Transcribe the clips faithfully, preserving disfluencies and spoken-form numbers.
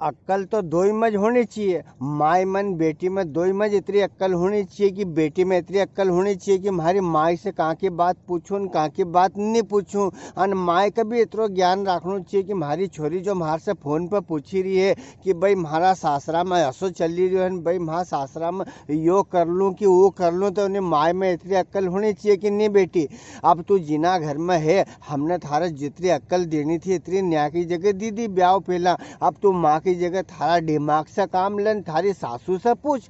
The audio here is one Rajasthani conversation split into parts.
अक्कल तो दोई में ज होनी चाहिए, माय मन बेटी में दोई में ज इतनी अक्कल होनी चाहिए कि बेटी में इतनी अक्कल होनी चाहिए कि म्हारी माय से कां की बात पूछूं न कां की बात नी पूछूं। अन माय का भी इतनो ज्ञान रखनो चाहिए कि म्हारी छोरी जो म्हार से फोन पर पूछी रही है कि भाई म्हारा सासरा में असो चली रह्यो है, भाई म्हारा सासरा में यो कर लूं कि वो कर लूं, तो उन्हें माय में इतनी अक्कल होनी चाहिए कि नी बेटी, अब तू जिना घर में है, हमने थारे जितनी अक्कल देनी थी, इतनी न्या की जगह दी दी ब्याव पहला। अब तू माँ की जगह थारा दिमाग से काम लेन, थारी सासू से पूछ।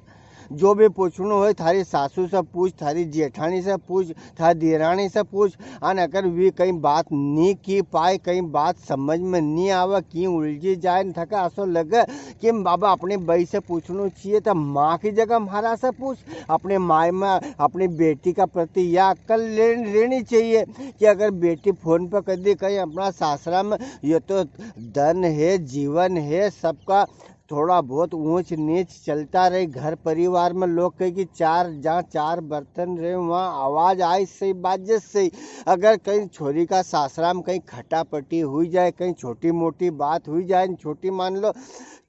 जो भी पूछनो होय, थारी सासू से पूछ, थारी जेठानी से पूछ, थारी देरानी से पूछ। अन अगर वी कई बात नी की पाए, कई बात समझ में नी आवे, की उलझी जाए न थके असो लगे कि बाबा अपनी बई से पूछनो चाहिए, तो माँ की जगह म्हारा से पूछ। अपने माय में अपनी बेटी का प्रति या अक्कल ले-, लेनी चाहिए कि अगर बेटी फोन पर कदी कहीं अपना सासरा में, ये तो धन है, जीवन है, सबका थोड़ा बहुत ऊंच नीच चलता रहे। घर परिवार में लोग कहे कि चार, जहाँ चार बर्तन रहे, वहाँ आवाज आई सही, बाजे सही। अगर कहीं छोरी का सासरा में कहीं खटापटी हुई जाए, कहीं छोटी मोटी बात हुई जाए, छोटी मान लो,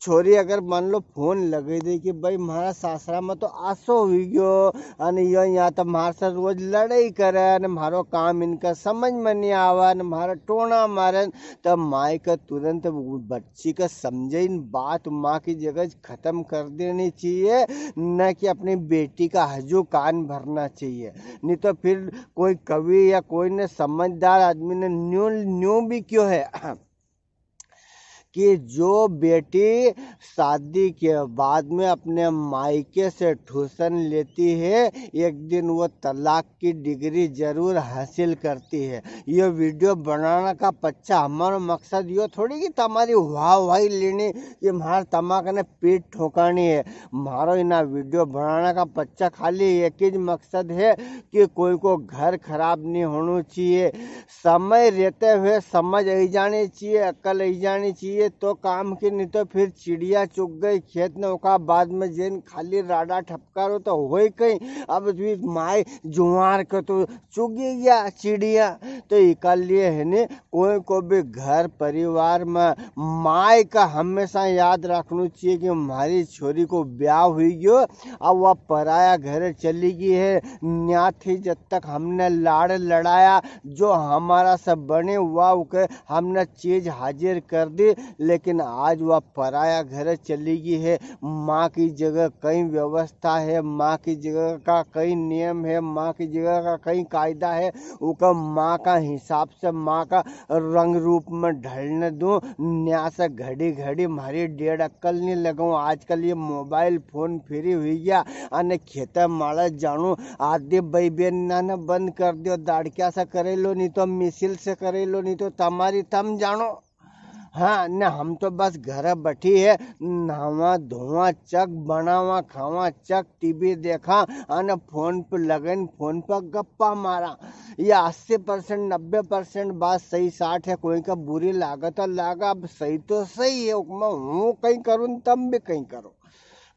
छोरी अगर मान लो फोन लगे दे कि भाई, म्हारा सासरा में तो आसो हुई गयो, अने यो या तो म्हार से रोज लड़ाई करे, अने म्हारो काम इनका समझ में नी आवे, अने म्हारा टोना मारे, तो माई का तुरंत बच्ची का समझे इन बात माँ की जगह खत्म कर देनी चाहिए, न कि अपनी बेटी का हजू कान भरना चाहिए। नी तो फिर कोई कवि या कोई ने समझदार आदमी ने न्यू, न्यू भी क्यों है कि जो बेटी शादी के बाद में अपने मायके से tuition लेती है, एक दिन वो तलाक की degree जरूर हासिल करती है। ये video बनाने का पच्चा हमारो मकसद यो थोड़ी कि तमारी वाह वाही लेनी, कि म्हार तमा कने पीठ ठोकानी है। म्हारो इना video बनाने का पच्चा खाली एक ही ज मकसद है कि कोई को घर खराब नी होनो चाहिए। समय रहते हुए समझ आई जानी चाहिए, अक्ल आई जानी चाहिए, तो काम की, नी तो फिर चिड़िया चुग गई खेत ने, ओका बाद में जेन खाली राडा ठपकारो तो होय कहीं। अब भी माय जुआर के तो चुगी गया चिड़िया। तो इका लिए है ने, कोई को भी घर परिवार में माय का हमेशा याद रखना चाहिए कि म्हारी छोरी को ब्याव हुई गयो, अब वह पराया घर चली गई है। न्या थी जब तक हमने लाड़ लड़ाया, जो हमारा सब बने हुआ उके हमने चीज हाजिर कर दी, लेकिन आज वह पराया घर चली गई है। माँ की जगह कई व्यवस्था है, माँ की जगह का कई नियम है, माँ की जगह का कई कायदा है, उका माँ का हिसाब से, माँ का रंग रूप में ढलने दूं। न्या से घड़ी घड़ी म्हारी डेढ़ अक्कल नी लगाऊं। आजकल ये mobile phone free हुई गया, अने खेते माले जाणू, आदि बई बेन ना ने बंद कर दियो, दाड़किया से करे लो, नी तो मिसिल से करे लो, नी तो तमारी तम जाणो। हाँ, ने हम तो बस घर बैठी है, नहावा धोवा चक, बनावा खावा चक, टीवी देखा, अने फोन पे लगन, फोन पे गप्पा मारा। ये अस्सी percent, नब्बे percent बात सही साठ है, कोई का बुरी लागे तो लागे, अब सही तो सही है, उसमें हूँ कई करूँ, तम भी कई करो।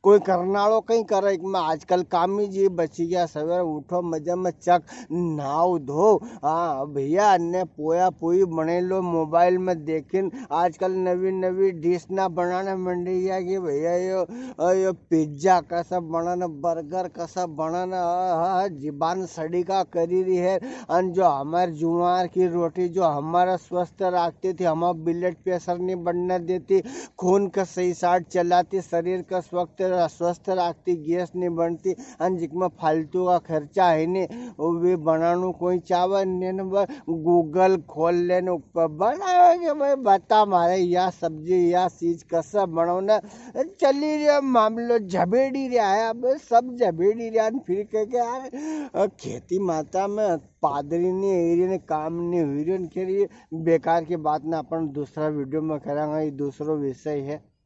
कोई करनालो कई करे, एक में आजकल कामी जी बची गया, सवेरे उठो, मजे में चक, नहाओ धो। हाँ भैया, अन्ने पोया पोई बने लो, mobile में देखिन आजकल नवी नवी dish ना बनाने मंडी गया कि भैया, यो, यो pizza कसा बनाना, burger कसा बनाना, आहा, जीबान सड़ी का करी रही है। अन जो हमारे जुआर की रोटी जो हमारा स्वस्थ रखती थी, हमारा blood pressure नहीं बढ़ने देती, खून का सही साथ चलाती, शरीर का स्वस्थ, स्वस्थ रखती, गैस नहीं बनती। अन जिकमें फालतू का खर्चा है ने, वो भी बनानू कोई चावे ने, ने ब-, Google खोल लेने, ऊपर बनावे के भाई बता मारे या सब्जी या चीज कसा बनाओ ना। चली रहा मामलो, झबेड़ी रहा है, अब सब झबेड़ी रहा है। फिर कह के यार, अ, खेती माता में पादरी नहीं आई रही, ने काम नहीं हुई रही, उनके लिए बेकार की बात ना, अपन दूसरा video में करांगा, ये दूसरो विषय है।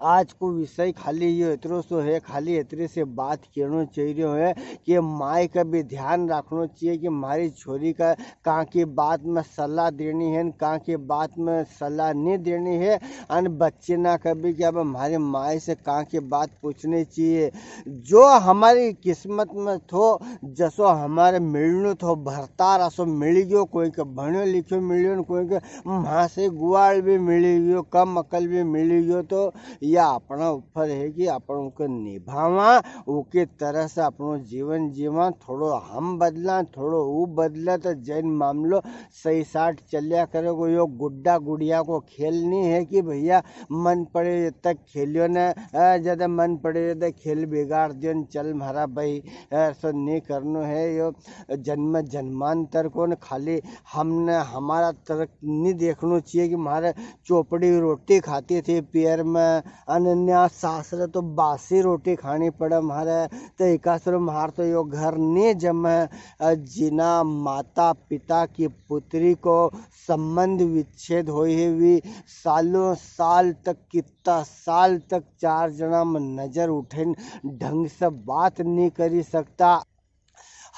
आज को विषय खाली यो इतरो सो है, खाली इतरे से बात कहनो चाहिए है कि माय का भी ध्यान रखनो चाहिए कि म्हारी छोरी का कां की बात में सलाह देनी है, कां की बात में सलाह नहीं देनी है। अन बच्ची ना कभी कि अब हमारे माय से कां की बात पूछनी चाहिए। जो हमारी किस्मत में थो, जसो हमारे मिलनो थो, भरतार असो मिल गयो, कोई के भण्यो लिख्यो मिल्यो न कोई के म्हासे गुवाल भी मिल गयो, कम अकल भी मिल गयो, तो या अपना ऊपर है कि अपन उके निभावा, उके तरह से अपनो जीवन जीवा। थोड़ो हम बदला, थोड़ो ऊ बदला, तो जैन मामलो सही साट चल्या करेगो। यो गुड्डा गुड़िया को खेल नहीं है कि भैया मन पड़े तक खेलियो ने, अ, जद मन पड़े तो खेल बिगाड़ दियो ने, चल म्हारा भाई, ऐसो नहीं करनो है। यो जन्म जन्मांतर को न खाली हमने हमारा तरफ नहीं देखनो चाहिए कि म्हारे चोपड़ी रोटी खाती थी पियर में, अन न्या सासरे तो बासी रोटी खानी पड़े म्हारे, तो इकासरो म्हार तो यो घर नहीं जमे। अ, जिना माता पिता की पुत्री को संबंध विच्छेद होई है, वी सालों साल तक, कितना साल तक चार जना में नजर उठे न ढंग से बात नहीं करी सकता।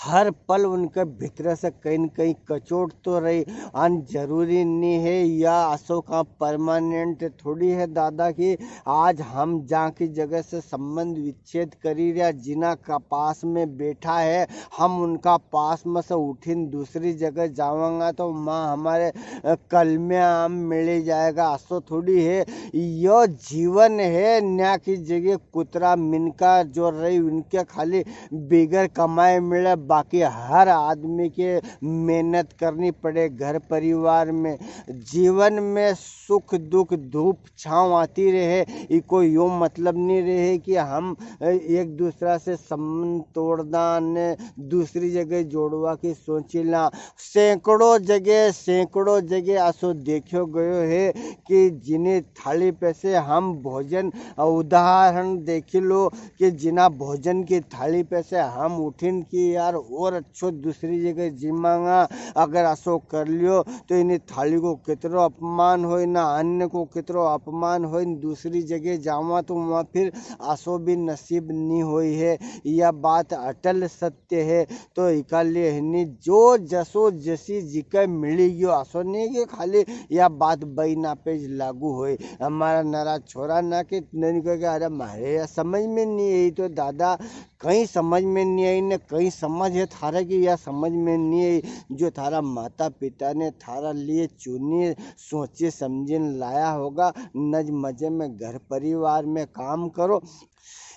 हर पल उनके भीतर से कहीं न कहीं कचोट तो रही। अन जरूरी नहीं है या असो का परमानेंट थोड़ी है दादा कि आज हम जां की जगह से संबंध विच्छेद करी रिया, जिना का पास में बैठा है, हम उनका पास में से उठीन दूसरी जगह जावांगा तो माँ हमारे, अ, कलम्या आम मिली जाएगा। असो थोड़ी है, यो जीवन है। न्या की जगह कुतरा मिनका जो रही, उनके खाली बिगर कमाए मिले, बाकी हर आदमी के मेहनत करनी पड़े। घर परिवार में, जीवन में सुख दुख, धूप छांव आती रहे, इको यो मतलब नहीं रहे कि हम, अ, एक दूसरा से संबंध तोड़ दां ने दूसरी जगह जोड़वा की सोची लां। सैकड़ों जगह, सैकड़ों जगह असो देख्यो गयो है कि जिनी थाली पे से हम भोजन, अ, उदाहरण देखी लो कि जिना भोजन की थाली पे से हम उठीन कि यार और अच्छो दूसरी जगह जिमांगा, अगर असो कर लियो तो इनी थाली को कितरो अपमान होय, ना अन्न को कितरो अपमान होय, दूसरी जगह जावा तो वहाँ फिर असो भी नसीब नहीं होय है। या बात अटल सत्य है। तो इका लिए है नी, जो जसो जसी जिके मिली गयो, असो नहीं कि खाली या बात बई ना पे ज लागू होय। हमारा नरा छोरा ना के नहीं कहे कि अरे म्हारे या समझ में नहीं आई, तो दादा कहीं समझ में नहीं आई ने कहीं समझ है थारे की या समझ में नहीं आई। जो थारा माता पिता ने थारा लिए चुनी, सोची समझीन लाया होगा, नज मजे में घर परिवार में काम करो।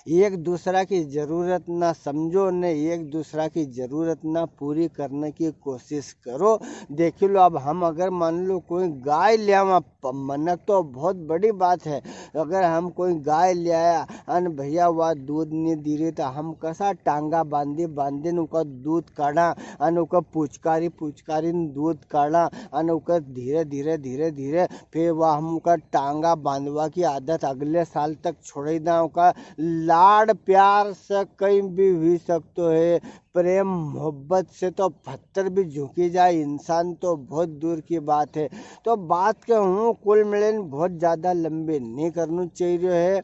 एक दूसरा की जरूरत ना समझो ने एक दूसरा की जरूरत ना पूरी करने की कोशिश करो। देखी लो, अब हम अगर मान लो कोई गाय ले आवा, प-, मनक तो बहुत बड़ी बात है। अगर हम कोई गाय ले आया अन भैया वा दूध नहीं दी रही, तो हम कसा टांगा बांधी बांधी न उका दूध काढ़ा, अन उका पुचकारी पुचकारी न दूध काढ़ा, अन उका धीरे धीरे धीरे धीरे फिर वा हम उका टांगा बांधवा की आदत अगले साल तक छोड़ दा। उका लाड़ प्यार से कहीं भी हुई सकतो है, प्रेम मोहब्बत से तो पत्थर भी झुकी जाए इंसान, तो बहुत दूर की बात है। तो बात के हूँ कुल मिलन बहुत ज्यादा लंबी नहीं करनी चाहिए है।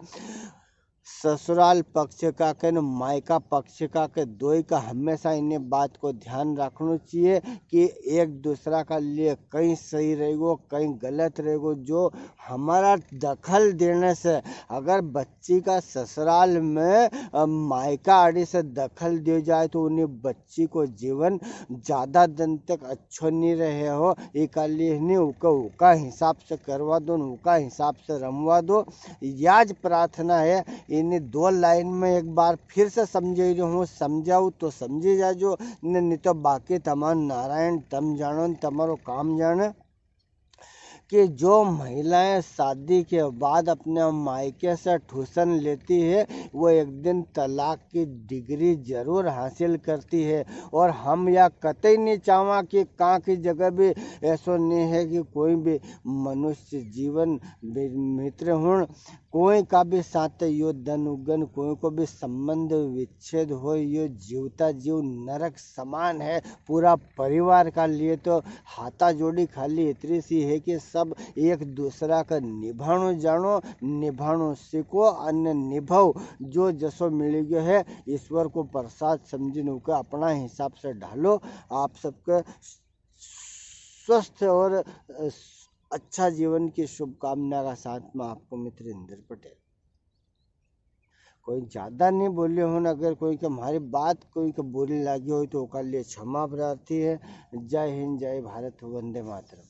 ससुराल पक्ष का के न मायका पक्ष का के दोई का हमेशा इन्हें बात को ध्यान रखना चाहिए कि एक दूसरा का लिए कहीं सही रहेगो, कहीं गलत रहेगो। जो हमारा दखल देने से अगर बच्ची का ससुराल में, अ, मायका आड़ी से दखल दियो जाए तो उन्हें बच्ची को जीवन ज्यादा दिन तक अच्छो नहीं रहे हो। इकालिए नहीं उका, उका हिसाब से करवा दो न उका हिसाब से रमवा दो। याज प्रार्थना है। इन्हें दो लाइन में एक बार फिर से समझे जो हूँ, समझाऊ तो समझी जाजो, न, नहीं तो बाकी तमाम नारायण तम जानो न तमारो काम जाने। कि जो महिलाएं शादी के बाद अपने मायके से ट्यूशन लेती है, वो एक दिन तलाक की डिग्री जरूर हासिल करती है। और हम या कतई नहीं चाहवा कि कां की जगह भी ऐसो नहीं है कि कोई भी मनुष्य जीवन भी मित्र हुण कोई का भी साथ यो धन उगन, कोई को भी संबंध विच्छेद हो, यो जीवता जीव नरक समान है। पूरा परिवार का लिए तो हाथा जोड़ी खाली इतनी सी है कि सब एक दूसरा का निभाणो जाणो, निभाणो सीखो अने निभाओ। जो जसो मिली गयो है, ईश्वर को प्रसाद समझीने उके अपना हिसाब से ढालो। आप सबके स्वस्थ और, अ, अच्छा जीवन की शुभकामना का साथ में आपको मित्र इंद्र पटेल। कोई ज्यादा नहीं बोल्यो हूँ, अगर कोई के म्हारी बात कोई के बुरी लागी हो तो ओका लिए क्षमा प्रार्थी है। जय हिंद, जय भारत, वंदे मातरम।